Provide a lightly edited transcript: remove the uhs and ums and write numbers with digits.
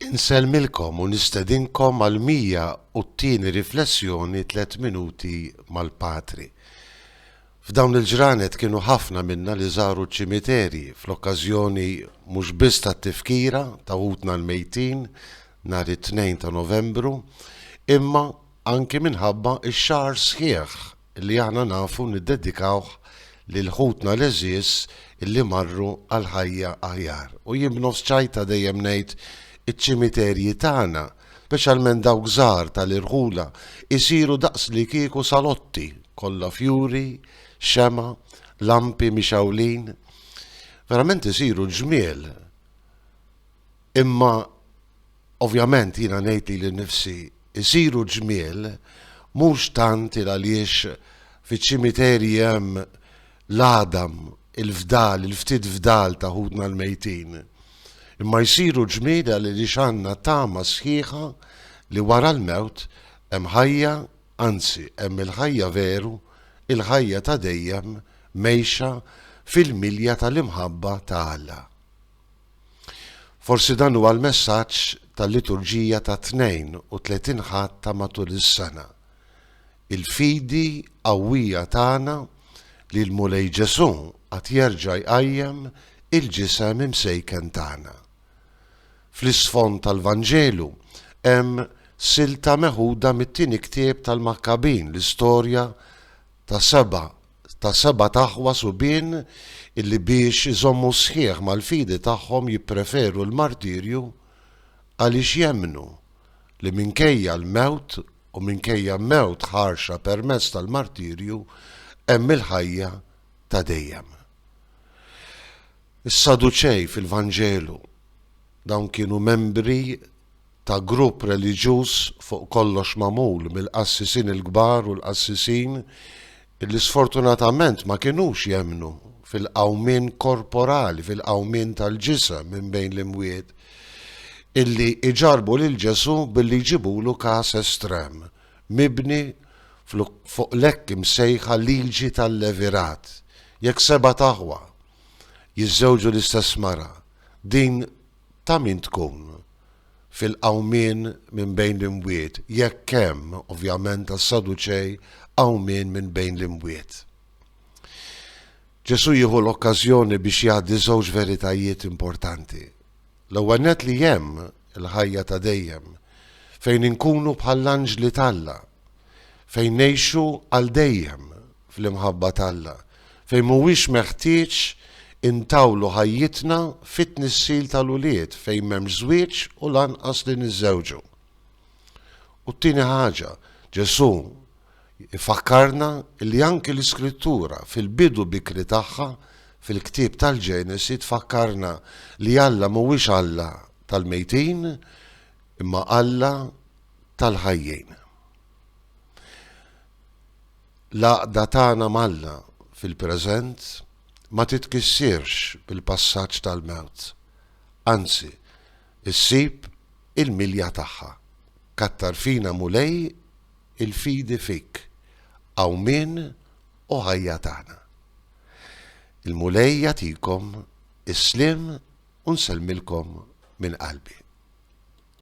Insellmilkom u nistedinkom għal 102 riflessjoni Tlett Minuti mal-Patri. F'dawn il-ġranet kienu ħafna minna li żaru ċ-ċimiterji fl-okkażjoni mhux biss tat-tifkira ta' ħutna l-mejtin nhar it-Tnejn ta' Novembru, imma anki minħabba x-xahar sħiħ li aħna nafu niddedikawh lil ħutna l-għeżież li marru għal ħajja aħjar. U jien b'nofs ċajta dejjem ngħid iċ-ċimiterji tagħna, speċjalment dawk żgħar tal-irħula, isiru daqslikieku salotti kollha fjuri, xemgħa, lampi mixgħulin. Verament isiru ġmiel. Imma Ovvjament jiena ngħid lili nnifsi jsiru ġmiel mhux tant il għaliex fiċ-ċimiterji hemm l-għadam, il-fdal, il-ftit fdal ta' ħutna l-mejtin. Imma jsiru ġmiel għaliex għandna tama sħiħa li wara l-mewt hemm ħajja, anzi hemm il-ħajja veru, il-ħajja ta' dejjem mgħejxa fil-milja tal-imħabba ta' Alla. Forsi dan huwa l-messaġġ tal-liturġija tat-32 Ħadd ta' matul is-sena, il-fidi qawwija tagħna li l-Mulej Ġesù għad jerġa' jqajjem il-ġisem imsejken tagħna. Fl-isfond tal-Vanġelu hemm silta meħuda mit-tieni ktieb tal-Makkabin, l-istorja ta' seba' ta' sebat aħwa subien illi biex iżommu sħiħ mal-fidi tagħhom jippreferu l-martirju għaliex jemmnu li minkejja l-mewt u minkejja mewt ħarxa permezz tal-martirju hemm il-ħajja ta' dejjem. Is-Saduċej fil-Vanġelu, dawn kienu membri ta' grupp reliġjuż fuq kollox magħmul mill-qassisin il-kbar u l-qassisin illi sfortunatament ma kinux jemmnu fil-qawmien korporali, fil-qawmien tal-ġisem minn bejn l-imwiet, illi iġarrbu lil Ġesù billi jġibulu każ estrem, mibni fuq l-hekk imsejħa liġi tal-levirat, jekk sebat aħwa jiżżewġu l-istess mara, din ta' min tkun fil-qawmien minn bejn l-imwiet, jekk hemm, ovvjament għas-Saduċej, qawmien minn bejn l-imwiet. Ġesù jieħu l-okkażjoni biex jgħaddi żewġ veritajiet importanti. L-ewwel nett li hemm il-ħajja ta' dejjem, fejn inkunu bħall-anġli t'Alla, fejn ngħixu għal dejjem fl-imħabba t'Alla, fejn mhuwiex meħtieġ intawlu ħajjitna fit-tnissil tal-ulied, fejn m'hemmx żwieġ u lanqas li niżżewġu. U t-tieni ħaġa, Ġesù ifakkarna li anki l-Iskrittura fil-bidu bikri tagħha fil-ktieb tal-Ġenesi tfakkarna li Alla mhuwiex Alla tal-mejtin imma Alla tal-ħajjin. L-għaqda tagħna m'Alla fil-preżent ma titkissirx bil-passaġġ tal-mewt. Anzi, issib il-milja tagħha. Kattar fina Mulej il-fidi fik, qawmien u ħajja tagħna. Il-Mulej jagħtikom is-sliem u nsellmilkom minn qalbi.